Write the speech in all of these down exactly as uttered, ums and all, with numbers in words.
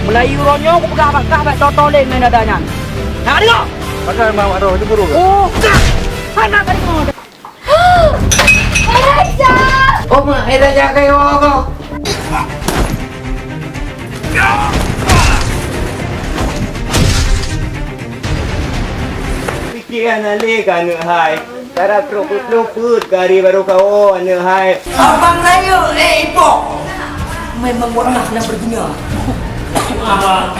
Mulai uroe nyoe kupeugah bak kah bèk toe-toe lé ngon dada nyan. Na deungö? Pakai mak roh itu burung. Oh, hana ka deungö. Raja! Oh, mak, eh, Raja kayo apa? Pikiran alih ka aneuk hai. Cara trok peuet ploh peuet keu hari barô kawoe aneuk hai. Abang Rayeuk, eh, ipok. Memang buat anak nak berguna. Abang.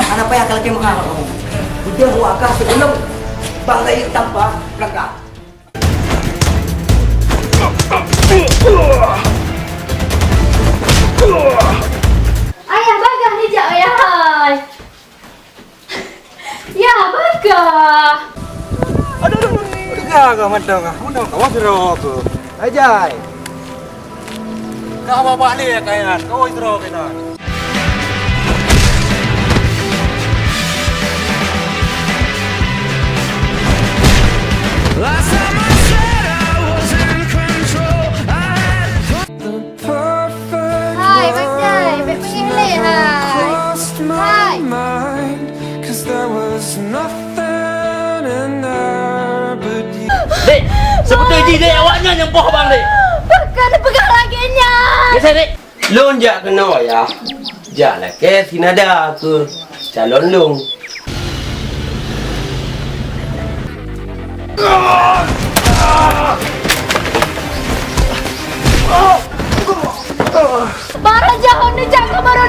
Anak payah kalau kemah kamu. Udah wakah sebelum Bang Rayeuk tampak berangkat. Ayah bagah ni jak ayah hai. Ya, bagah. Aduh, aduh, aduh. Tega kah mata kah? Mana kawan sira aku? Ajai. Kau bawa balik ya kainan. Kau istirahat kainan. Last time I said I was in control, I had put the perfect Hai, Bang Jai, bèk peuéh lé, hai. Crossed my Hai. Mind, 'cause there was nothing in there but you. Dek, sebetul jih, Dek, awak nyan nyang poh bang, Dek. Bukan peugah lagèe nyan. Biasa, Dek. Lôn jak keunoe, Ayah. Jak lakèe si Nada keu calon lôn. Barang jahon neujak keu barô